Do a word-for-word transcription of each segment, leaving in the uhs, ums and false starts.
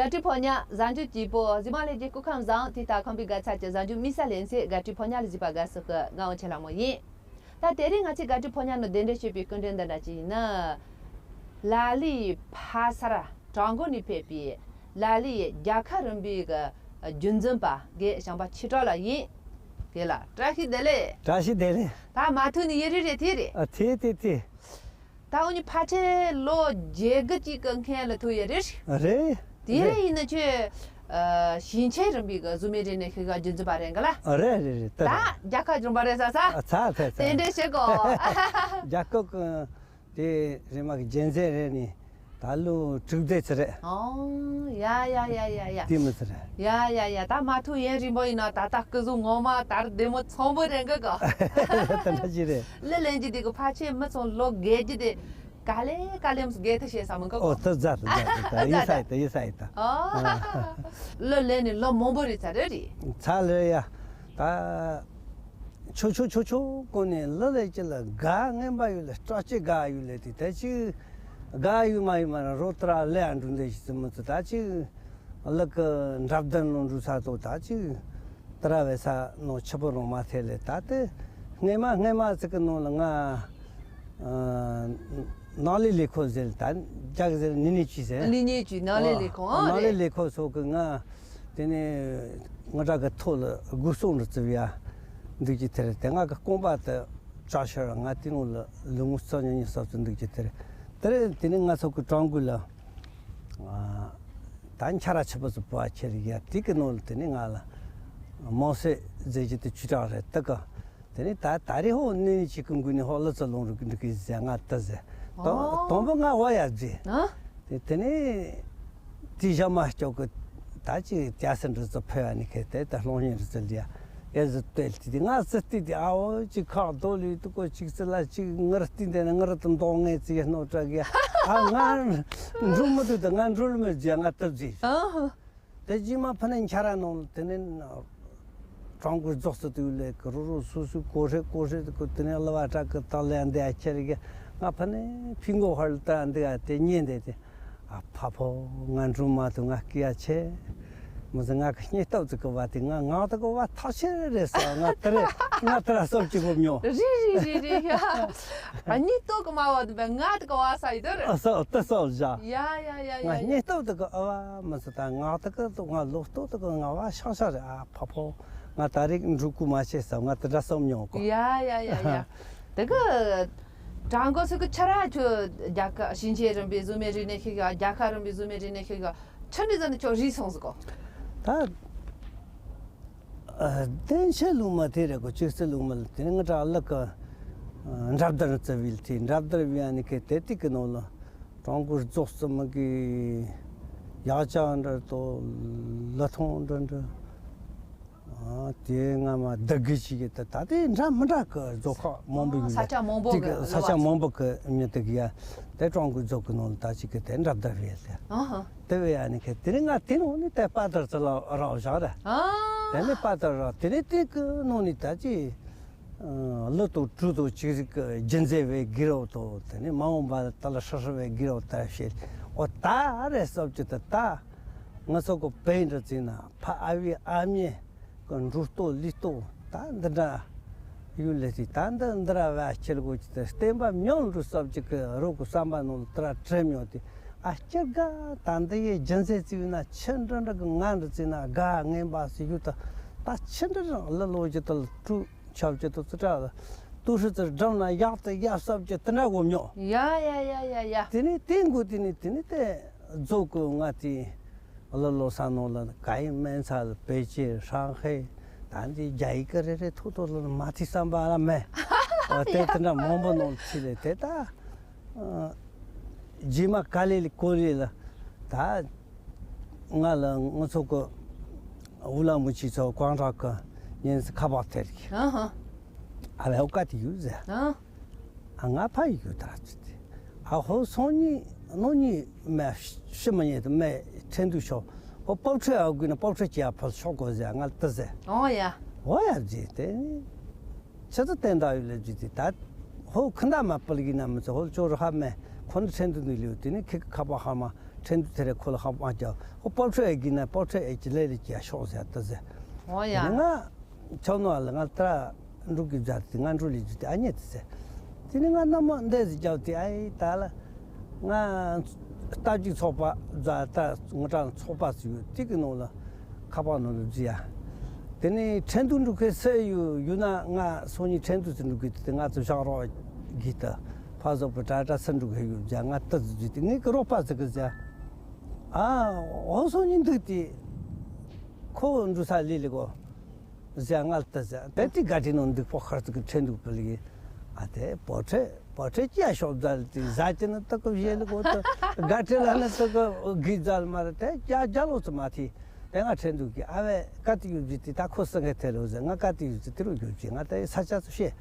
དགའ་སྤྲོའི་ཕོ་ཉ་གཟའ་མཇུག་སྐྱིད་པོ། གཟིགས་མ་ལྷན་རྒྱས་སྐུ་ཁམས་བཟང་། དེ་ལྟར་ཁམས་པའི་དགའ་ཚལ་གྱི་གཟའ་མཇུག་དམིགས་བསལ་ལེ་ཚན་དགའ་སྤྲོའི་ཕོ་ཉ་ལ་གཟིགས་པ་དགའ་བསུ་ཞུ། ང་འོ་ཆེ་ལྷ་མོ་ཡིན། ད་དེ་རིང་ང་ཚོས་དགའ་སྤྲོའི་ཕོ་ཉ་ནང་གདན་འདྲེན་ཞུས་པའི་སྐུ་མགྲོན་འདི་འདྲ་ཅིག་ཡིན་ན། ལ་ལའི་ཕ་སར་བྲག་འགོ་ནས་ཕེབས་པའི་ལ་ལའི་རྒྱལ་ཁབ་རིམ་པའི་གི་རྒྱུན་འཛིན་པ་རྒན་བྱམས་པ་ཆོས་གྲགས་ལགས་ཡིན། རྒན་ལགས་བཀྲ་ཤིས་བདེ་ལེགས། བཀྲ་ཤིས་བདེ་ལེགས། ད་མ་ཐུག་ནས་ཡུན་རིང་རེད་དེ་རེད། ཨ་དེ་དེ་དེ། ད་འུ་གཉིས་ཕལ་ཆེར་ལོ་བརྒྱད་དགུ་ཅིག་གི་སྔོན་ལ་ཐུག་ཡོད་རེད། རེད། དེ་རེད། རེད་ཡིན་ན་ཁྱོད་ཨ་ཞིང་ཆེན་རིམ་པའི་གི་གཟུགས་མེད་རིག་གནས་ཤེས་དགའ་རྒྱུན་འཛིན་པ་རེད་འགའ་ལ། རེད་རེད་རེད། ད་ད་རེད། རྒྱལ་ཁབ་རིམ་པ་རེད་ས་ས། ཨ་ཚ་ཚ་ཚ། དེ་འདྲས་བྱེད་གོ། རྒྱལ་ཁབ་ཀྱི་དེ་རེད་མ་གི་རྒྱུན་འཛིན་རེད་ནི། ད་ལོ་དྲུག་བདུན་ཙམ་རེད། ཨོ་ཡ་ཡ་ཡ་ཡ་ཡ། དེ་མི་ཚེ་རེད། ཡ་ཡ་ཡ། ད་མ་ཐུག་ཡུན་རིང་པོ་ཡིན་ན་ད་ལྟ་སྐུ་གཟུགས་ངོ་མ་དར་བདེ་མོ་ཚོང་པོ་རེད་འགའ་གོ། དེ་འདྲ་ཞིག་རེད། གླུ་ལེན་རྒྱུ་དེ་གི་ཕལ་ཆེར་མི་ཚང་ལོ་བརྒྱད་ཅུ་དེ་ག་ལེ་ག་ལེམ་སྒེ་ཐུ་བྱེད་ས་མི་འགའ་གོ། ཨོ་ད་ཛ་ད་ཛ་ད་ད་ཡིན་ས་ཡིན་ད་ཡིན་ས་ཡིན་ད། ཨོ། གླུ་ལེན་ནས་ལོ་མང་པོ་རེད་ཚ་རེད་རེད། ཚ་ལེ་ཡ། ད། ཆོ་ཆོ་ཆོ་ཆོ་ཀོ་ནས་ལ་ལས་ཀྱི་ལ་དགའ་ངན་པ་ཡོད་ལ་སྐྲག་ཅི་དགའ་ཡོད་ལ་དེ་ད་ཅི་དགའ་ཡོད་མ་ཡོད་མ་ར་རོ་ཏྲ་ལེ་ཨ་འགྲུ་འདི་ཞིག་ཙི་མི་ཙི་ད་ཅི་ལ་ཀི་འདྲ་བདན་ནོ་འགྲུ་ས་དོ་ད་ཅི་ཏྲ་བས་ས་ནོ་ཆི་པོ་རོ་མ་ཐེ་ལེ་ད་དེ་སྔས་མ་སྔས་མ་ཙི་ཀི་ནོ་ལ་ང་ནང་ལས་ལས་ཁོ་ཟེར་ད་རྒྱག་ཟེར་ནི་ནི་ཅི་ཟེར་ལི་ཉེ་ཅུ་ནང་ལས་ལས་ཁོ་ཨ་ནང་ལས་ལས་ཁོ་སོ་ཀི་ང་། དེ་ནས་ང་འདྲ་གི་ཐོག་ལ་སྒོ་སོང་རུ་བཙུགས་ཡ་འདུག་ཅི་དེར་དེ་ང་གི་རྐང་པ་དེ་བཅག་ཤར་ང་དེ་ནང་ལ་ལུས་ངོ་རྩ་ཉུང་ཉུང་སོབ་ཙི་འདུག་ཅི་དེར་དེར་དེ་ནས་ང་ཚོ་གི་གྲོང་གུ་ལ་ད་འཆར་ར་ཆི་པོ་ཙི་པོ་བ་ཁྱེར་ཡ་དེ་གི་ནང་ལ་དེ་ནས་ང་ལ་མང་སེ་མཛད་རྒྱུ་དེ་ཅུ་གྲགས་རེད་དེ་གི། དེ་ནས་ད་ད་རེས་ཧོ་གནས་ནས་ཅིག་གི་མགུལ་ནས་ཧོ་ལི་ཙི་ལོང་རུ་འགྲིག་གི་ཟེར་ང་ལྟ་ཟེར། དང་ཨོ། དང་པོ་ང་བ་ཡ་ཟེར། ཨ། དེ་དེ་ནས་དེ་ཞག་མ་སྐྱོ་གི་ད་ཅིག་རྒྱ་སེ་འདྲི་ཙི་ཕེ་བ་ནི་ཁེ་དེ་ད་སློང་ཉེ་རི་ཙི་ལི་ཡ་ཨེ་ཟི་ལྟོས་ལི་དེ་ང་ཟི་ལྟོས་དེ་ཨ་ཨོ་ཅིག་ཁག་རྡོ་ལི་དུ་ཀོ་ཅིག་ཙི་ལ་ཅིག་ངར་ལྟོས་དེ་ནས་ངར་དུ་འདོག་ངེ་ཙི་ཡ་སྣོ་དྲ་གི་ཨ་ང་འགྲུལ་མི་འདུག་ད་ང་འགྲུལ་མི་ཟེར་ང་ལྟ་ཟེར། ཨ། དེ་རྗེས་མ་ཕ་ནས་འཆར་ར་ནང་དེ་ནས་གྲོང་གུར་རྫོགས་སུ་དུས་ལས་ཀི་རུ་རུ་སུ་སུ་གོ་ཧྲེ་གོ་ཧྲེ་གི་དེ་ནས་གླུ་བ་དྲག་གི་དག་ལས་འདི་ཨ་ཁྱེར་གི་ང་ཕ་ནས་ཕི་མགོ་ཧར་ལ་ལྟ་འདི་ཨ་དེ་ཉན་དེ་དེ་ཨ་ཕ་ཕོ་ང་འགྲུལ་མ་ཐུབ་ང་སྐྱིད་ཡ་ཆེ། མི་ཚེ་ང་གི་སྙིང་སྟོབས་ཙི་གི་བ་དེ་ང་ངག་ཏུ་གི་བ་ཐག་ཆེ་རེད་ཟེར་ང་དེ་རེད་ང་དེ་ར་སོབ་ཅིག་གོ་མྱོང་། རི་རི་རི་རི་ཡ། ཨ་ནི་ཏོ་གི་མ་བ་དུ་བ་ང་དུ་གི་བ་ས་ཡི་དོ་རེད། ཨ་སོ་དེ་སོབ་བཞག་ཡ་ཡ་ཡ་ཡ་ང་ཡ། སྙིང་སྟོབས་དུ་གི་ཨ་བ་མི་ཚེ་ད་ངག་ཏུ་གི་དུ་ང་ལོ་ཏོ་དུ་གི་ང་བ་ཤང་ཤང་རེད་ཨ་ཕ་ཕོ་ང་ད་རེས་འགྲུལ་ཁུག་མ་བྱེད་ས་ང་དེ་འདྲ་སོབ་མྱོང་གོ། ཡ་ཡ་ཡ་ཡ། དེ་གི་ཀྲང་གོ་སུ་གི་ཆ་ར་ཁྱོད་རྒྱལ་ཁབ་ཞིང་ཆེན་རིམ་པའི་གཟུགས་མེད་རིག་གནས་ཤིག་ཡ་རྒྱལ་ཁབ་རིམ་པའི་གཟུགས་མེད་རིག་གནས་ཤིག་ཡ་ཆ་འདྲི་ཟ་ནི་ཁྱོད་རིག་སོང་ཟིག་གོ། ད། ཨ་བསྟན་ཆེ་ལུང་མ་དེ་རེད་གོ་ཅིག་སེ་ལུང་མ་ལ་དེ་ནི་ང་གྲགས་ལ་ཀ་འདྲ་བདར་རྩ་བིལ་དེ་འདྲ་བདར་བི་ཨ་ནི་ཁེ་དེ་ཏིག་གི་ནོ་ལ་གྲོང་གུར་རྫོགས་སུ་མ་གི་ཡག་ཅག་འདྲ་དོ་ལ་ཐོང་འདྲ་འདྲ་ཨ་དེ་ང་མ་བདག་གི་ཅིག་གི་ད་ད་དེ་འདྲ་མི་འདྲ་གི་རྫོགས་ཁ་མང་པོ་ཡོད་ས་ཆ་མང་པོ་གི་ས་ཆ་མང་པོ་གི་མི་དེ་གི་ཡ་དེ་གྲོང་གུར་རྫོགས་གི་ནོ་ལ་ད་ཅིག་གི་དེ་འདྲ་བདར་བི་ཨ་ལ། ཨ་ཧ། དེ་བས་ཨ་ནི་ཁེ་དེ་ནི་ང་དེ་ནི་འོ་ནི་དེ་པ་དར་ཚ་ལ་རག་བཞག་རེད། ཨ། དེ་ནི་པ་དར་རག་དེ་ནི་དེ་གི་ནང་ནི་ད་ཅི་ལུ་དང་གྲུ་དང་ཅིག་རིག་གི་རྒྱུ་མཛེས་བའི་གི་རོ་དང་དེ་ནི་མ་འོངས་པ་ལ་ད་ལ་ཧྲི་ཧྲི་བའི་གི་རོ་དར་བཤད་འོ་ད་རེད་སོབ་ཅི་ད་ད་ང་ཚོ་གི་བེ་འདྲ་ཙི་ན་ཕ་ཨ་བི་ཨ་མྱེ་གི་འབྲུ་ལྟོ་ལི་ལྟོ་ད་འདི་འདྲ་ཡུལ་ལས་ཏེ་ད་འདི་འདི་ར་བ་ཁྱེར་དགོས་ཀྱི་དེ་བསྟན་པ་མྱོང་འགྲོ་སོབ་ཅིག་གི་རོགས་ཀྱི་བསམ་པ་ནང་ལ་དེ་ར་དྲན་མྱོང་དེ་ཨ་སྐྱེ་དགའ་ད་འདི་ཡི་རྒྱུ་མཚན་བརྩིས་ན་ཆི་འདྲ་འདྲ་གི་ང་འདྲ་བརྩིས་ན་དགའ་ངན་པ་སི་ཡུལ་དུ་ད་ཆི་འདྲ་རང་ལ་ལོ་ཅི་དུ་ལ་དྲུག་ཆབ་ཅི་དུ་ཙི་དྲག་ལ་ཏུ་ཧྲི་ཙི་འགྲམ་ན་ཡག་ཏུ་ཡག་སོབ་ཅིག་དེ་འདྲ་གོ་མྱོང་། ཡ་ཡ་ཡ་ཡ་ཡ། དེ་ནི་དེ་མགོ་དེ་ནི་དེ་ནི་དེ་རྫོགས་གོ་ང་དེ། གླུ་ལོ་ས་ནོ་ལ་ག་ཡིན་སྨན་ཚ་ལ་པེ་ཅིན་ཧྲང་ཧེ་ད་འདི་རྒྱ་ཡིག་གི་རེ་རེ་ཐོག་ཐོག་ལ་མ་ཐི་བསམ་པ་ལ་མེད། ཨ་དེ་དེ་འདྲ་མང་པོ་ནོ་ལ་ཆི་ལེ་དེ་ད་རྗེས་མ་ག་ལེ་ལི་གོ་ལེ་ལ་ད་ང་ལ་ང་ཚོ་གི་འུ་ལ་མུ་ཆི་ཚོ་ཀོང་ཀྲག་གི་ཉིན་སི་ཁ་པག་ཐེར་གི་ཨ་ཧ་ཨ་ལེ་ཨོ་ཀ་དི་ཡུ་ཟེ། ཨ་ང་ཕ་ཡི་གུ་དར་ཚུད་དེ། ཨ་ཧོ་སོང་ཉི་ནོ་ཉི་མེ་ཤི་མ་ཉེ་དུ་མེ་ཁྲེན་དུ་ཤོག་ཧོ་པོ་ཁྲེ་ཨ་གུ་ན་པོ་ཁྲེ་ཀྱི་ཨ་ཕལ་ཤོག་གོ་ཟེ་ང་ལ་ཏི་ཟེ། ཨོ་ཡ། ཨོ་ཡ་ཟེ་དེ་ནི་ཆི་ཚི་བསྟན་དག་ཡུལ་ལ་ཟེ་དེ་ད་ཧོ་ཁི་འདའ་མ་པལ་གི་ན་མི་ཚེ་ཧོ་ལ་ཅོ་རུ་ཧ་མེ་ཁོ་ནི་ཁྲེན་དུ་ནི་ལིའུ་དེ་ནི་ཁི་ཁ་པ་ཧ་མ། ཁྲེན་ཏུའུ་དེ་རེ་ཁོ་ལ་ཧ་པ་ཀྱང་ཁོ་པོར་ཊེ་ཨེ་གི་ན་པོར་ཊེ་ཨེ་གི་ལེ་ལེ་ཀྱི་ཤོག་ཟེར་ཏི་ཟེར། ཨོ་ཡ། ང་ཆོག་ནོ་ལ་ང་ཏྲ་འགྲོ་གི་ཟེར་ཏི་ང་འགྲོ་ལི་ཟེར་ཏི་ཨ་ཉེ་ཏི་ཟེར། དེ་ནི་ང་ན་མོ་འདས་ཟེར་རྒྱབ་ཏི་ཨ་ཡི་ད་ལ་ང་ལྟ་ཅིག་ཚོགས་པ་ཟ་ད་ངོ་ཀྲང་ཚོགས་པ་ཟེར་ཡོད་ཏི་གི་ནོ་ལ་ཁ་པ་ནོ་ལ་ཟེར་ཡ། དེ་ནི་ཁྲེན་ཏུའུ་འགྲོ་གི་སེ་ཡུ་ཡུ་ན་ང་སོ་ཉི་ཁྲེན་ཏུའུ་ཟེར་འགྲོ་གི་ཏི་ང་ཚོ་ཞག་རོགས་གི་ཏི་ཕ་ཟོ་པ་ཏྲ་ཏྲ་སེ་འགྲོ་གི་ཡུ་ཟེར་ང་ཏི་ཟེར་ཏི་ངེད་ཀི་རོགས་པ་ཟེར་གི་ཟེར། ཨ་འོ་སོ་ཉི་འདུག་ཏི་ཁོ་འགྲོ་ས་ལི་ལི་གོ། ཟེར་ང་ལྟ་ཟེར་དེ་དེ་ག་དེ་ནང་འདུག་པོ་ཁར་ཚུགས་ཁྲེན་འདུག་པ་ལི། ཨ་དེ་པོ་ཁྲེ་པོ་ཁྲེ་ཅི་ཡ་ཤོག་ཛལ་དེ་ཟ་ཅི་ན་ཏི་ཀོ་བཞེས་ལི་གོ་ཏི་ག་ཁྲེ་ལ་ན་ཏི་ཀོ་གི་ཛལ་མ་རེད་དེ་ཅ་ཅ་ལོ་ཚོ་མ་ཐི་དེ་ང་ཁྲེན་འདུག་གི་ཨ་བས་ཀ་ཏི་ཡུ་ཛི་དེ་ད་ཁོ་སི་ངེ་ཐེ་རོ་ཟེར་ང་ཀ་ཏི་ཡུ་ཛི་དེ་རུ་ཡུ་ཛི་ང་ད་ས་ཆ་ཚོ་ཤེས་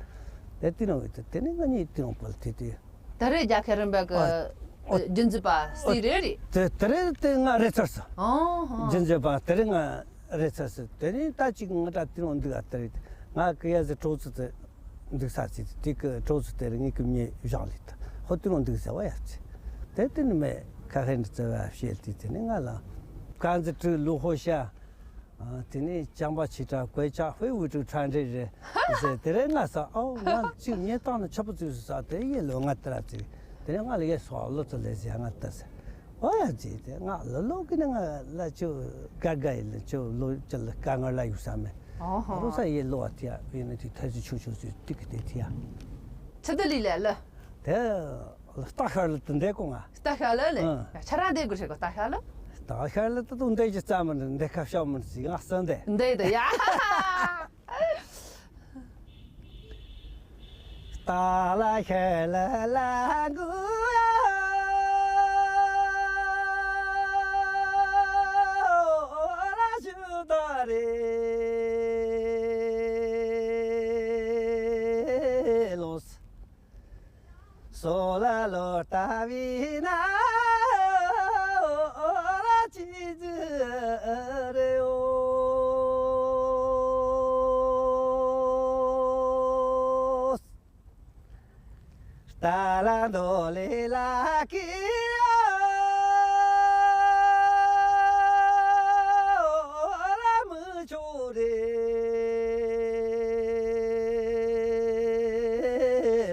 དེ་དེ་ནང་གི་དེ་དེ་ནི་ང་གཉིས་དེ་ནང་པོ་ལ་དེ་དེ། ད་རེས་རྒྱལ་ཁབ་རིམ་པ་གི་ཨ་ཨོ་རྒྱུན་འཛིན་པ་སི་རེད་རེད། དེ་དེ་རེད་དེ་ང་རེད་ཚར་སོང་། ཨོ་ཧོ། རྒྱུན་འཛིན་པ་དེ་རེད་ང་། རེད་ཚ་སི་དེ་རིང་ད་ཅིག་ང་ད་དེ་རུ་འདུག་ཨ་དེ་རེད། ང་ཀི་ཡ་ཟི་གྲོགས་ཚོ་དེ་འདུག་ས་ཚི་དེ་ཀི་གྲོགས་ཚོ་དེ་རིང་ངའི་ཀི་མྱེ་བཞག་ལི་ད་ཧོ་དེ་རུ་འདུག་ཟེར་བ་ཡ་ཚི། དེ་དེ་ནི་མེ་ཁ་ཧེ་འདི་ཚེ་བ་བཤད་དེ་དེ་ནི་ང་ལ་ཀ་འཛི་ཀྲུ་ལུ་ཧོ་ཤ། དེ་ནི་ཅང་པ་ཆི་ཏྲ་ཀོའི་ཅག་ཧོའི་ཝུ་ཀྲུ་ཁྲ་འདྲེ་རེད་ཟེར་དེ་རེད་ང་ས་ཨོ་ང་ཅིག་མྱེ་བཏང་ན་ཆབ་པ་ཚུལ་སུ་ས་དེ་ཡེ་ལོ་ང་དེ་ར་ཚི་དེ་ནི་ང་ལ་ཡེ་སོ་ལོ་ཚོ་ལེ་ཟེར་ང་ད་ཟེར། ཨོ་ཡ་ཅི་དེ་ང་ལ་ལོ་གི་ནི་ང་ལ་ཅོ་དགའ་དགའ་ཡི་ལ་ཅོ་ལོ་ཅི་ལ་དཀའ་ངལ་ལ་ཡོད་ས་མེད། ཨོ་ཧོ། རོ་ས་ཡི་ལོ་བ་དེ་ཡ་བི་ནི་དེ་ཐ་ཅི་ཆུ་ཆུ་ཟི་ཏི་གི་དེ་དེ་ཡ། ཆི་དི་ལི་ལ་ལ། དེ་སྟ་ཤར་ལ་དུ་འདེ་གོ་ང་། སྟ་ཤར་ལ་ལེ། ཨང་། ཆ་ར་འདེ་གོ་ཤེ་གོ་སྟ་ཤར་ལ། སྟ་ཤར་ལ་དུ་དུ་འདེ་ཅི་ཙམ་མི་འདེ་ཁ་ཤ་མི་ཟི་ང་སན་དེ། འདེ་དེ་ཡ། ཏཱ་ལ་ཤ་ལ་ལ་གུ་ཨ་ལ་ཤུ་ད་རེ་ལོ་སི། སོ་ལ་ལོ་ལྟ་བི་ན་ཨོ་ལ་ཅི་ཟི་རེ་ཨོ། ཏཱ་ལ་མདོ་ལེ་ལ་ཀི་ཨོ་ལ་མི་ཆོ་རེ་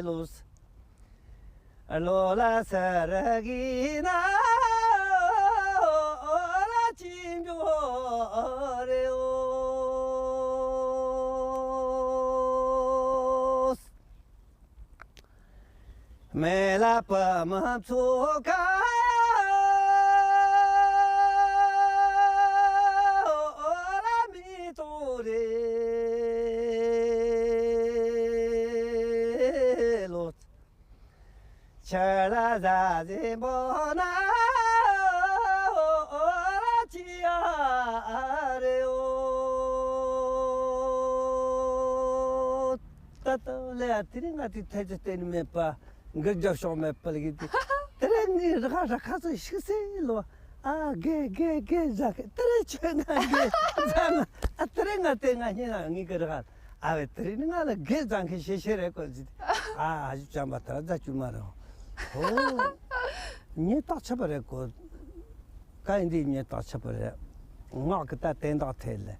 ལོ་སི། ལོ་ལ་ས་ར་གི་ན་ཨོ་ལ་ཅི་འབྱོ་རེ་ཨོ། མེ་ལ་པ་མ་ཚོ་ཀ་ཨོ་ལ་མི་ཏོ་རེ་ལོ། ཆ་ལ་ཟ་ཟེ་བོ་ན་ཨོ་ལ་ཅི་ཨ་རེ་ཨོ། ད་ད་ལེ་ཨ་དེ་རིང་ང་དེ་ཐད་ཀྱི་བསྟན་མེད་པ་འགུལ་རྒྱབ་ཤོག་མེད་པ་ལ་གི་དེ་དེ་རིང་ངའི་ར་ཁ་ར་ཁ་ཚོ་ཤིག་སེ་ལོ། ཨ་རྒས་རྒས་རྒས་ཟ་གི་དེ་རིང་ཆོས་ང་རྒས་ཟ་ང་ཨ་དེ་རིང་ང་དེ་ང་སྙིང་ང་ངའི་གི་ར་ཁ། ཨ་བས་དེ་རིང་ང་ལ་དགེ་བཟང་གི་ཤེས་ཤེས་རེད་གོ་ཟི། ཨ་ཨ་ཞུ་ཅམ་པ་དར་རྫ་ཅུ་མ་རེད། ཧོ། ཉེ་རྟགས་ཆད་པ་རེད་གོ། ཀ་ཡིན་འདི་ཉེ་རྟགས་ཆད་པ་རེད། ངག་གི་ད་བསྟན་བདག་ཐེ་ལེ།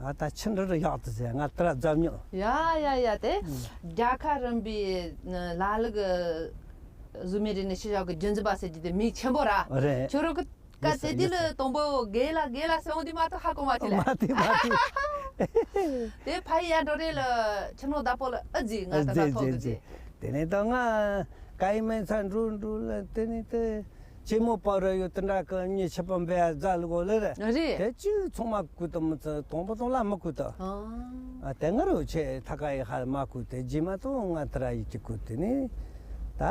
ང་ད་ཆི་འདྲ་རུ་ཡག་ཏུ་ཟེར་ང་དར་རྫ་མྱོ། ཡ་ཡ་ཡ་དེ། རྒྱལ་ཁ་རིམ་པའི་ལ་ལུ་གི་བཟོ་མི་རིག་གནས་ཤེས་བྱ་གི་རྒྱུན་འཛིན་པ་ཟེར་གྱི་དེ་མི་ཆེན་པོ་ར། རེད། ཁྱོད་རོ་གི། ཀ་ཙེ་ཏི་ལ་དང་པོ་རྒས་ལ་རྒས་ལ་ཟེར་འོང་དུས་མ་གཏོགས་ཧ་གོ་མ་ཐི་ལ། མ་ཐི་མ་ཐི། དེ་ཕ་ཡི་ཡ་འགྲོ་རེ་ལ་ཆི་ནོ་བདག་པོ་ལ་ཨ་ཛི་ང་ད་ད་ཐོག་ཏུ་ཛི། དེ་ནས་ད་ང་ཀ་ཡི་མེན་ཚ་འགྲོ་འགྲོ་ལ་དེ་ནས་དེ་ཆེ་མོ་པ་ར་ཡོད་དེ་འདྲ་གི་མྱི་ཆེ་པ་འབེ་ཡ་ཛ་ལུ་གོ་ལེ་རེད། རེད། དེ་ཅི་ཚང་མ་ཀུ་ཏོ་མི་ཚ་དང་པོ་དང་ལ་མི་ཀུ་ཏོ། ཨ་དེ་ང་རོ་ཆེ་ཐ་ཀ་ཡི་ཧ་མ་ཀུ་དེ་རྗེས་མ་དང་ང་ད་ར་ཡི་ཅི་ཀུ་དེ་ནས་ད་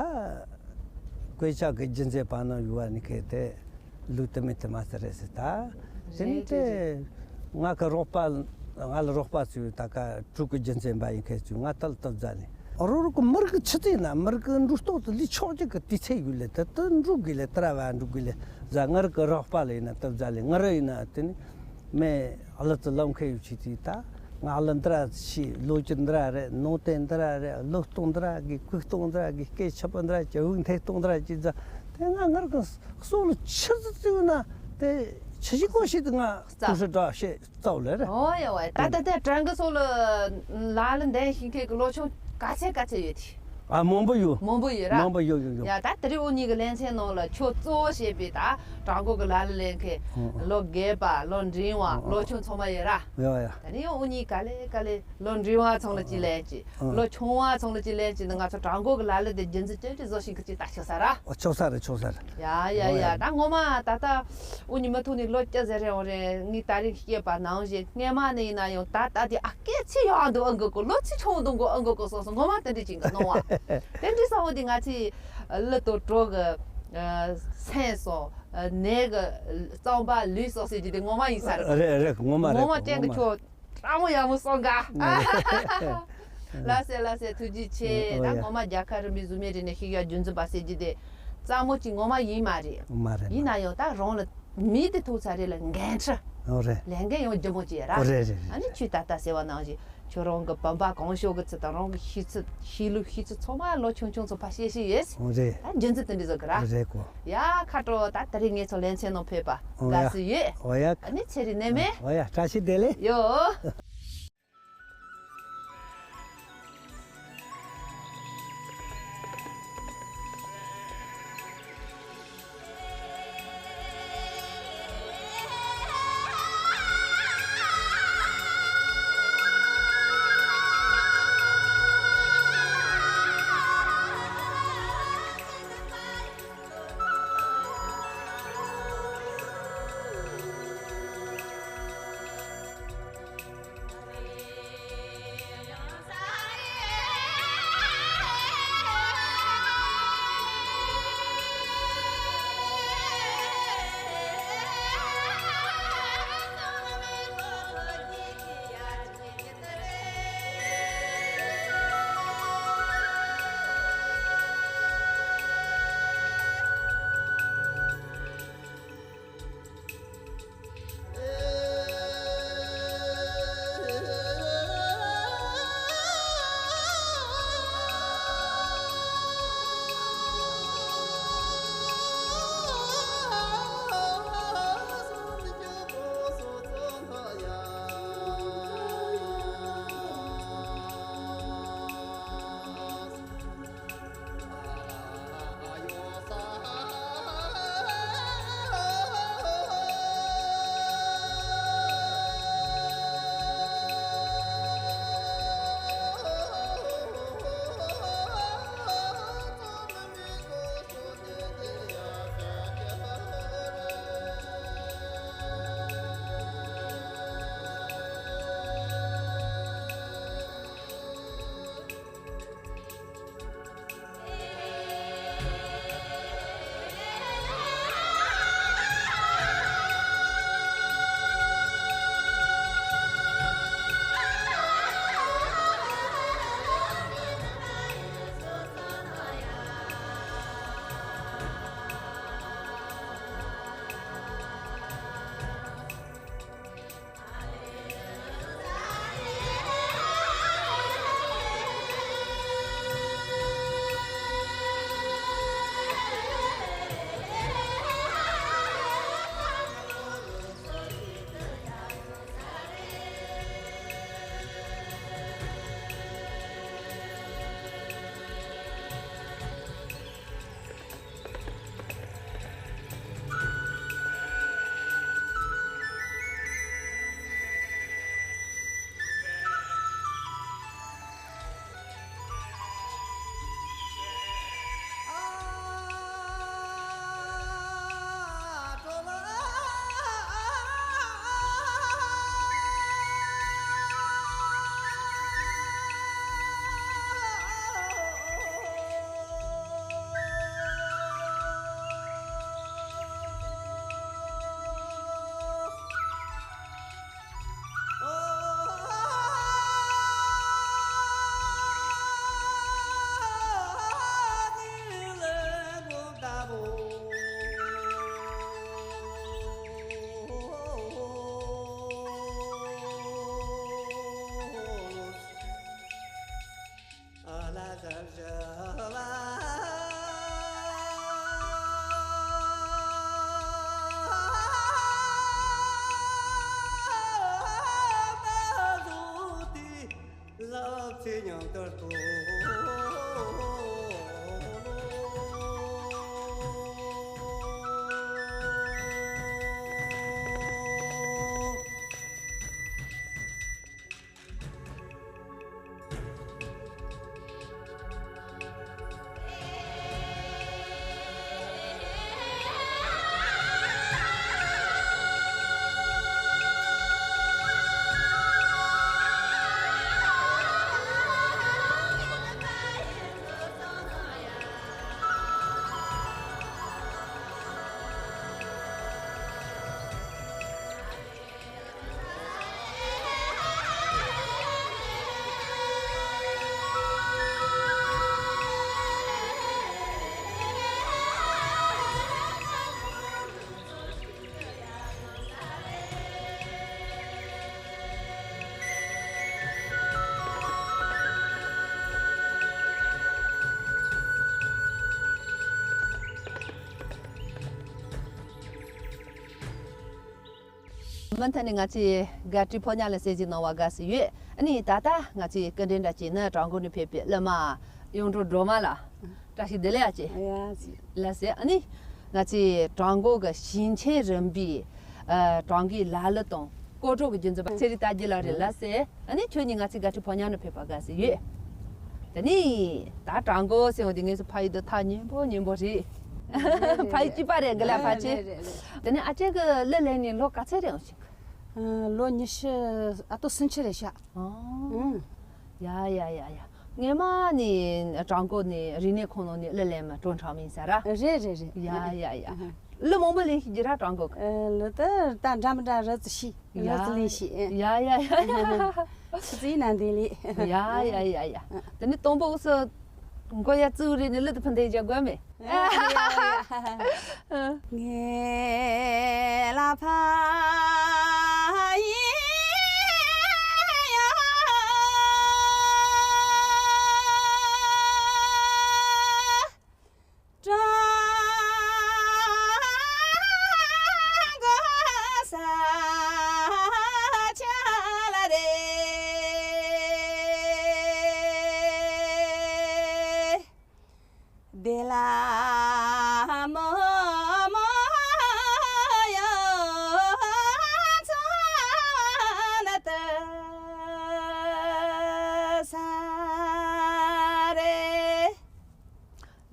ཀོས་ཆ་གི་རྒྱུན་ཚེ་པ་ན་ཡུ་བ་ནི་ཁེ་དེ། ལུས་དུ་མེད་དུ་མ་ཟེར་རེད་ཟེར་ད། དེ་ནི་དེ་ང་གི་རོགས་པ་ང་ལ་རོགས་པ་ཚོས་ད་ཀ་ཕྲུ་གུ་རྒྱུན་འཛིན་པ་ཡིན་མཁན་ཚོས་ང་ལྟ་ལ་སྟབས་མཛད་ནས་རོ་རུ་གི་མི་རིགས་ཆི་ཚེ་ན་མི་རིགས་གི་འགྲོ་སྟོབས་དུ་ལི་ཆོག་ཅིག་གི་དུས་ཚེ་ཡོད་ལེ་དེ་དུ་འགྲོ་དགོས་ལེ་དེ་ར་བ་འགྲོ་དགོས་ལེ་ཟ་ང་རིགས་གི་རོགས་པ་ལ་ཡིན་ན་སྟབས་མཛད་ལེ་ང་ར་ཡིན་ན་དེ་ནི་མེ་ཨ་ལ་ཙི་ལམ་ཁའི་ཡོད་ཆེ་དུས་ད་ང་ལ་འདི་ར་ཤི་ལོ་རྒྱུས་འདི་ར་རེད་ནང་བསྟན་འདི་ར་རེད་བློས་གཏོང་འདི་ར་གི་གུས་གཏོང་འདི་ར་གི་སྐད་ཆ་པ་འདི་ར་གི་དབུགས་འཐེན་གཏོང་འདི་ར་གི་ཟ། ང་ང་རང་གི་སྲོག་ལ་ཆུ་ཚོད་བཙུགས་ན་དེ་ཆུ་ཞིག་གོ་ཞིག་ཏུ་ང་ཏུ་སུ་འདྲ་ཤེས་རྩ་བ་ལས་རེད། ཨོ་ཡ་ཝེ། ད་ད་ད་དྲང་གི་སྲོག་ལ་ལ་ལ་འདན་ཤིང་ཁའི་གི་ལོ་ཆུང་ག་ཚད་ག་ཚད་ཡོད་དེ། ཨ་མང་པོ་ཡོད། མང་པོ་ཡོད་ར། མང་པོ་ཡོད་ཡོད་ཡོད། ཡ་ད་དེ་རིང་འུ་གཉིས་ཀྱི་ལེ་ཚན་ནང་ལ་ཁྱོད་གཙོ་བོ་བྱས་པའི་ད་དྲང་གོ་གི་ལ་ལ་ལེན་མཁན་ཨོ་ཨོ། ལོ་རྒས་པ་ལོ་འབྲིང་བ་ཨོ་ཨོ། ལོ་ཆུང་ཚང་མ་ཡོད་ར། ཡོད་ཡོད། ད་ནི་ཡང་འུ་གཉིས་ག་ལེ་ག་ལེ། ལོ་འབྲིང་བ་ཚང་ལ་ཅིག་ལེན་ཅིག་ཨ། ལོ་ཆུང་བ་ཚང་ལ་ཅིག་ལེན་ཅིག་ནི་ང་ཚོ་དྲང་གོ་གི་ལ་ལ་དེ་རྒྱུན་འཛིན་ཅན་གྱི་བཟོ་ཞིང་གི་ཅིག་ད་ཆོག་ས་ར། ཨོ་ཆོག་ས་རེད་ཆོག་ས་རེད། ཡ་ཡ་ཨོ་ཡ། ཡ། ད་ངོ་མ་ད་ལྟ་འུ་གཉིས་མ་ཐུག་ནས་ལོ་བཅུ་ཟེར་རེད། འོ་རེད། ངས་ད་རིང་སྐྱེས་པ་ནང་བཞིན་སྔས་མ་ནས་ཡིན་ན་ཡང་ད་ལྟ་དེ་ཨ་སྐད་ཆ་ཡག་འདུག་ཨང་གི་གོ་ལོ་ཚིག་ཆུང་འདུག་གོ་ཨང་གི་གོ་སོགས་སོགས་ངོ་མ་དེ་འདྲ་ཅིག་གི་སྣང་བ། དེ་འདྲ་སོང་བ་དེ་ང་ཚོའི་གླུ་དང་གྲོགས་ཀྱི་སེམས་སོགས་ནས་གི་གཙང་པ་ལུས་སོགས་ཟེར་རྒྱུ་དེ་ངོ་མ་ཡིན་ས་རེད། རེད་རེད། ངོ་མ་རེད། ངོ་མ་ཅན་གི་ཁྱོད། ཨ་མོ་ཡག་མོ་སོང་ག་ལ་སེ་ལ་སེ་ཐུགས་རྗེ་ཆེ། ཨོ་ད་ཡ། ངོ་མ་རྒྱལ་ཁབ་རིམ་པའི་གཟུགས་མེད་རིག་གནས་ཤེས་ཡོན་རྒྱུན་འཛིན་པ་ཟེར་རྒྱུ་དེ་རྩ་མོ་གཅིག་ངོ་མ་ཡིན་མ་རེད། མ་རེད། ཡིན་ན་ཡང་ད་རང་ལ་མི་དེ་ཐུག་ཚར་རེད་ལ་འགན་འཁྲི་ཨོ་རེད། ལས་འགན་ཡང་ལྗིད་མོ་ཅིག་ར། ཨོ་རེད་རེད་རེད། ཨ་ནི་རེད། ཁྱོད་ད་ལྟ་ཟེར་བ་ནང་བཞིན་ཁྱོད་རང་གི་བུམ་པ་གང་བྱུང་གི་ཚུལ་དང་རང་གི་ཤེས་ཚུལ་ཤེས་ལུགས་ཤེས་ཚུལ་ཚང་མ་ལོ་ཆུང་ཆུང་ཚོ་ཕར་བཤད་ཤེས་ཡོད། ཨོ་རེད། ད་རྒྱུན་འཛིན་དེ་འདྲ་བཟོ་གི་ར། ཨོ་རེད་གོ་ཡ་ཁ་དྲོ། ད་དེ་རིང་ངེད་ཚོ་ལེ་ཚན་ནང་ཕེབས་པ་ཨོ་ཡ། དགའ་བསུ་ཡོད། ཨོ་ཡ། ཨ་ནི་ཚེ་རིང་ནད་མེད། ཨོ་ཡ། བཀྲ་ཤིས་བདེ་ལེགས། ཡོ། ཚེ་ཉམས་དར་དུ། མུ་མཐུད་ནས་ང་ཚོའི་དགའ་སྤྲོའི་ཕོ་ཉ་ལ་གསན་གཟིགས་གནང་བ་དགའ་བསུ་ཡོད། ཨ་ནི་ད་ལྟ་ང་ཚོའི་སྐུ་མགྲོན་འདྲ་གཅིག་ནི་བྲག་འགོ་ནས་ཕེབས་པའི་གླུ་མ་གཡུང་དྲུང་སྒྲོལ་མ་ལགས། བཀྲ་ཤིས་བདེ་ལེགས་ཨ་ཅེ། ཡ་ཅེ། ལགས་སེ། ཨ་ནི་ང་ཚོའི་བྲག་འགོ་གི་ཞིང་ཆེན་རིམ་པའི་ཨ་བྲག་འགོའི་ལ་གླུ་དང་སྐོར་བྲོ་གི་རྒྱུན་འཛིན་པ་ཚེ་རིང་རྟ་རྒྱལ་ལགས་རེད། ལགས་སེ། ཨ་ནི་ཁྱོད་གཉིས་ང་ཚོའི་དགའ་སྤྲོའི་ཕོ་ཉ་ནས་ཕེབས་པ་དགའ་བསུ་ཡོད། དེ་ནི་ད་བྲག་འགོ་ཟེར་བ་དེ་ངེད་ཚོ་ཕ་ཡུལ་དུ་ཐག་ཉེ་པོ་ཉེ་པོ་རེད། ཕ་ཡུལ་གཅིག་པ་རེད་འགི་ལ་ཕལ་ཆེར། རེད་རེད་རེད། དེ་ནི་ཨ་ཅེ་གི་གླུ་ལེན་ནས་ལོ་ག་ཚོད་རེད་འོང་ཞིག་ཨ། ལོ་ཉི་ཤུ་ཨ་ཏོ་སུམ་ཅུ་རེད་ཤག་ཨང་། ཡ་ཡ་ཡ་ཡ། སྔས་མ་ནས་བྲག་འགོ་ནས་རིག་གནས་ཁང་ནང་ནས་གླུ་ལེན་མ་སྤྲོ་འཆམ་ཡིན་ས་ར། རེད་རེད་རེད། ཡ་ཡ་ཡ། གླུ་མང་པོ་ལེན་ཤེས་ཀྱི་ར་བྲག་འགོ་གི། ཨ། གླུ་དེ་ད་འདྲ་མི་འདྲ་རེ་ཙམ་ཤེས། རེ་ཙམ་ལེན་ཤེས། ཡ་ཡ་ཡ་ཡ། ཁྱེད་ཚོའི་ནང་དེ་ལས། ཡ་ཡ་ཡ་ཡ། དེ་ནི་དང་པོ་འུ་ཚོ་མགོ་ཡ་བཙུགས་རེད་ནི་གླུ་དེ་ཕུ་འདེགས་རྒྱག་དགོས་མེད། ངེ་ལ་ཕ་ཡི་ཡ། ཀྲང་གོ་ས་ཆ་ལ་རེ། དེ་ལ་མོ་མོ་ཡོ་ཚོ་ན་ཏི་ས་རེ།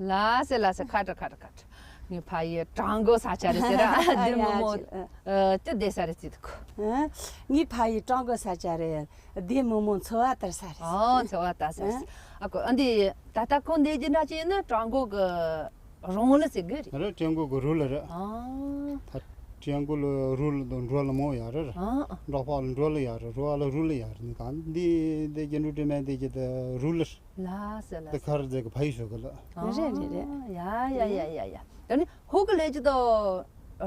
ལགས་སེ་ལགས་སེ། ཁ་དྲག་ཁ་དྲག་ཁ་དྲག་ངའི་ཕ་ཡི་ཀྲང་གོ་ས་ཆ་རེད་ཟེར་ར། དེ་མོ་མོ། ཡ་ཅི། ཨ། ཅི་བསྡད་ས་རེད་ཟེར་དུ་ཁོ། ཨ། ངའི་ཕ་ཡི་ཀྲང་གོ་ས་ཆ་རེད། དེ་མོ་མོ་འཚོ་བ་དར་ས་རེད། ཨོ། འཚོ་བ་དར་ས་རེད། ཨ། ཨ་ཁོ། ཨ་འདི་ད་ལྟ་ཁོང་འདས་ཀྱི་འདྲ་ཅན་ནི་ཀྲང་གོ་གི་རང་གླུ་ཟེར་གི་རེད། རེད། ཀྲང་གོ་གི་རུ་གླུ་རེད། ཨ། ད་ཀྲང་གོ་ལ་རུ་གླུ་དང་འགྲོ་གླུ་མང་ཡ་རེད། ཨ། འབྲོག་པ་ལ་འགྲོ་གླུ་ཡ་རེད། རུ་བ་ལ་རུ་གླུ་ཡ་རེད། ནི་ད་འདི་འདི་རྒྱན་དྲུག་དྲི་མེད་འདི་གི་ད་རུ་གླུ་རེད། ལགས་སེ་ལགས་སེ། དེ་ཁར་རྫས་ཀྱི་ཕ་ཡུལ་ཤོད་གི་ལ། རེད་རེད་རེད། ཡ་ཡ་ཡ་ཡ་ཡ། ད་ནི་ཧོ་གི་ལས་ཀྱི་དོ་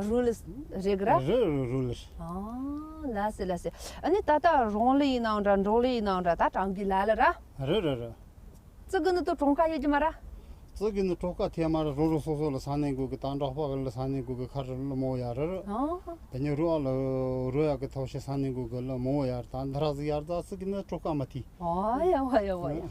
རུ་ལི་རེད་གི་ར། རེད་རུ་ལི། ཨ། ལགས་སེ་ལགས་སེ། ཨ་ནི་ད་ལྟ་རང་ལི་ཡིན་ནའང་འདྲ་འབྲོག་ལི་ཡིན་ནའང་འདྲ་ད་བྲག་འགོའི་ལ་གླུ་ར། རེད་རེད་རེད། ཙི་གི་ནི་དོ་གྲངས་ཀ་ཡོད་ཀྱི་མ་ར། ཙི་གི་ནི་གྲངས་ཀ་ཐེ་མ་ར། རང་རང་སོ་སོ་ལ་ས་གནས་གུ་གི་ད་འབྲོག་པ་གི་ལ་ས་གནས་གུ་གི་ཁར་ལ་མོ་ཡ་རེད། ཨ། དེ་ནས་རུ་བ་ལ་རུ་ཡ་གི་ཐོག་ཤི་ས་གནས་གུ་གི་ལ་མོ་ཡ་རེད། ད་འདི་ར་ཟི་ཡ་རེད། ད་ཙི་གི་ནི་གྲངས་ཀ་མ་ཐི། ཨ་ཡ་ཝ་ཡ་ཝ་ཡ།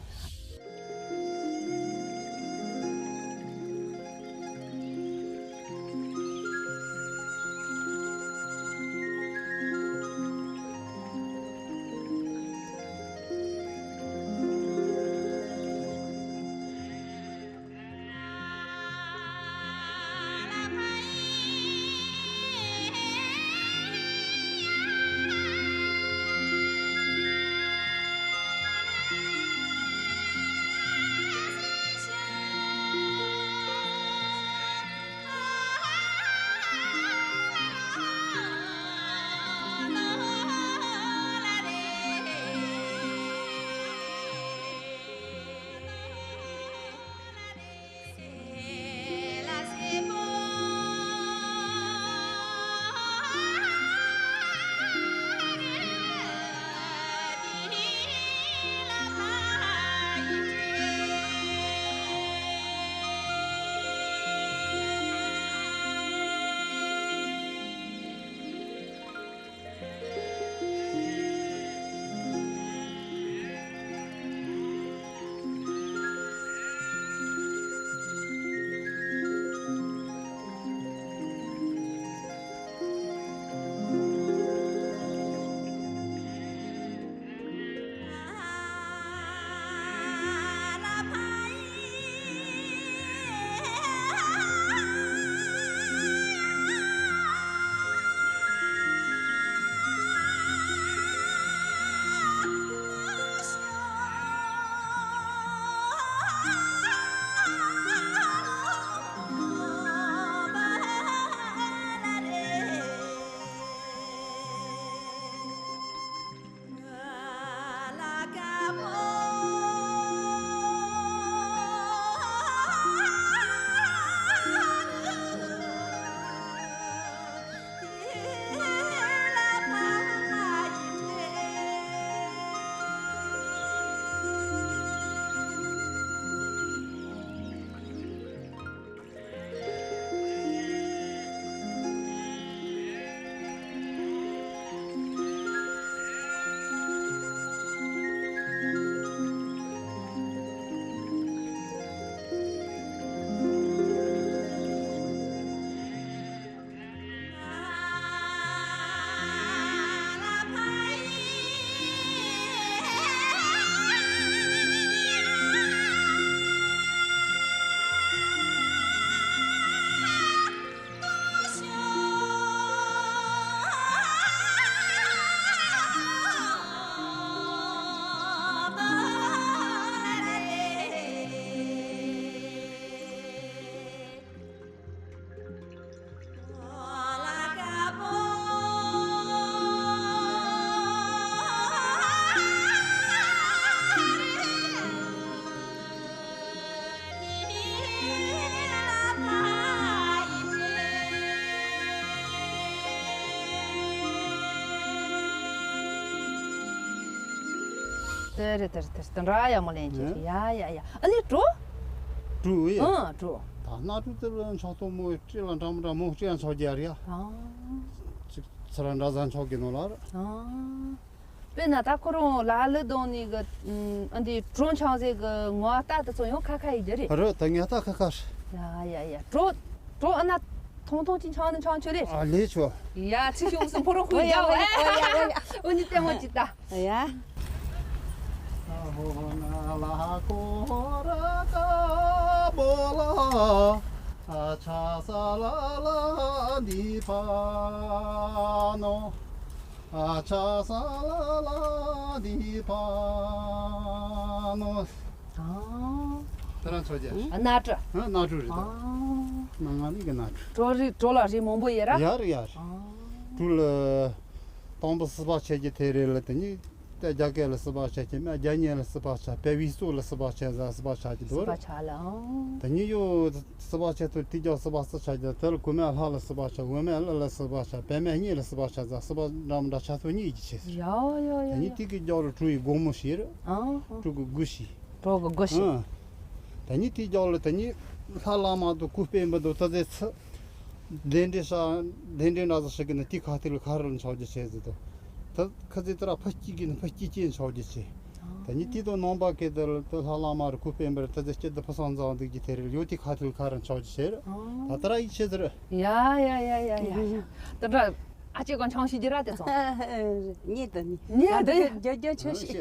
དེ་རེད་དེ་རེད་དེ་རེད། དེ་འདྲ་ཡག་མོ་ལེན་གྱི་རེད། ཡ་ཡ་ཡ། ཨ་ནི་འགྲོ། འགྲོ་ཡེ། ཨང་འགྲོ། ད་སྣ་ཕྲུག་དེ་ལ་ཆགས་ཐོག་མོ་སྤྲེལ་ལ་འདྲ་མི་འདྲ་མོ་སྤྲེལ་ཡང་ཆགས་རྒྱུ་རེད་ཡ། ཨང་། ཅིག་ཚུར་འདྲ་ཟ་ཆོག་གི་ནོ་ལ། ཨང་། དཔེར་ན་ད་ཁོ་རང་ལ་ལུ་གདོང་ནས་གི་ཨ་འདི་གྲོ་འཆང་ཟེར་གི་ངོ་ལྟ་དེ་ཚོ་ཡང་ཁ་ཁ་ཡིན་རྒྱུ་རེད། རེད། ད་ངས་ལྟ་ཁ་ཁ་རེད། ཡ་ཡ་ཡ། གྲོ་གྲོ་ཨ་ན་ཐུང་ཐུང་ཅིག་འཆང་ནི་འཆང་ཆོག་རེད། ཨ་ལས་ཆོག་ཡ་ཚིག་ཤུགས་སུ་ཕོ་རོག་ཁུ་ཡ་ཡ་ཡ་ཡ། འུ་གཉིས་ལྟད་མོ་ཅིག་ལྟ། ཡ། ཨ། དེ་རང་ཚོ་རྒྱ། ཨ། སྣ་ཁྲུ། ཨ། སྣ་ཁྲུ་རེད་ད། ཨ། སྣ་ང་ནི་གི་སྣ་ཁྲུ། གྲོ་རིགས་གྲོ་ལ་རིགས་མང་པོ་ཡོད་ར། ཡ་རེད་ཡ་རེད། ཨ། གྲོ་ལ་དང་པོ་སི་པ་ཆད་ཀྱི་དེ་རེད་ལ། དེ་ནི་ད་རྒྱ་སྐད་ལ་སི་པ་ཆད་ཀྱི་མ། རྒྱ་ཉེ་ལ་སི་པ་ཆད། པེ་བི་སོ་ལ་སི་པ་ཆད་ཟ། སི་པ་ཆད་ཀྱི་སི་དོ་པ་རེད། ཆད་ལ། ཨ། དེ་ནི་ཡོ། སི་པ་ཆད་དུ་དེ་རྒྱ་སི་པ་སི་ཆད་ཀྱི། དེ་ལ་གོ་མ་ལྷ་ལ་སི་པ་ཆད། འོ་མ་ལ་ལ་སི་པ་ཆད། པད་མ་གཉིས་ལ་སི་པ་ཆད་ཟ། སི་པ་འདྲ་མི་འདྲ་ཆད་ཐོ་གཉིས་ཀྱི་ཆེད་ཟེར། ཡ་ཡ་ཡ། དེ་ནི་ཡ། དེ་གི་རྒྱབ་ལ་གྲོ་ཡི་སྒོ་མོ་ཞིག་རེད། ཨ། གྲོ་གི་སྒོ་ཞིག་གྲོ་གི་སྒོ་ཞིག་ཨ། དེ་ནི་དེ་རྒྱབ་ལ་དེ་ནི་ལྷ་བླ་མ་དང་སྐུ་དཔོན་པོ་དང་ད་ཚེ་ཚེ་གདན་འདྲེན་ས་གདན་འདྲེན་འདྲ་ཟ་ཞིག་གི་ནི་དེ་ཁ་ཐུག་ལ་ཁ་རུ་འཆོག་རྒྱུ་ཆེད་ཟེར་དོ། ད་ཁ་ཚེ་ད་ར་ཕ་སྐྱིད་གི་ནི་ཕ་སྐྱིད་ཅན་འཆོག་རྒྱུ་ཆེད། དེ་ནི་དེ་དང་ནང་པ་སྐད་དུ་ལ་ད་ལྷ་བླ་མ་རུ་སྐུ་དཔོན་པོ་རུ་ད་ཚེ་སྐྱིད་དུ་ཕུན་སུམ་ཚོགས་འདུག་རྒྱུ་དེ་རེད། ཡོ་དེ་ཁ་ཐུག་ལ་ཁ་རུ་འཆོག་རྒྱུ་ཆེད། ད་ད་ར་ཡིད་ཆེས་ཟེར། ཡ་ཡ་ཡ་ཡ་ཡ། ད་ད་ཨ་ཅེ་གང་ཆང་ཤི་ཇི་ར་དེ་ཚོ། ཉེ་དུ་ནི། ཉེ་དུ། རྒྱ་རྒྱ་ཆོས་ཤིག་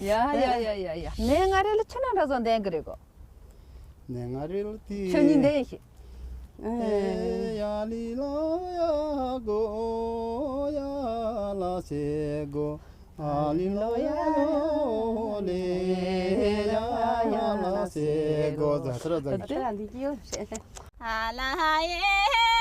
ཡ་ཡ་ཡ་ཡ་ཡ། ནས་ང་རེ་ལ་ཆི་ན་འདྲ་བཟོ་འདན་གི་རེད་གོ། ནས་ང་རེ་ལ་དེ། ཆི་ནི་འདན་ཤི། ཨེ་ཡ་ལི་ལ་ཡ་གོ་ཡ་ལ་སེ་གོ། ཨ་ལི་ལོ་ཡ་ལེ་ཡ་ཡ་ལ་སེ་གོ། ཛ་ཏྲ་ཛ་ཏྲ་འདི་ཀྱི་ཡོད། ཨ་ལ་ཧ་ཡེ།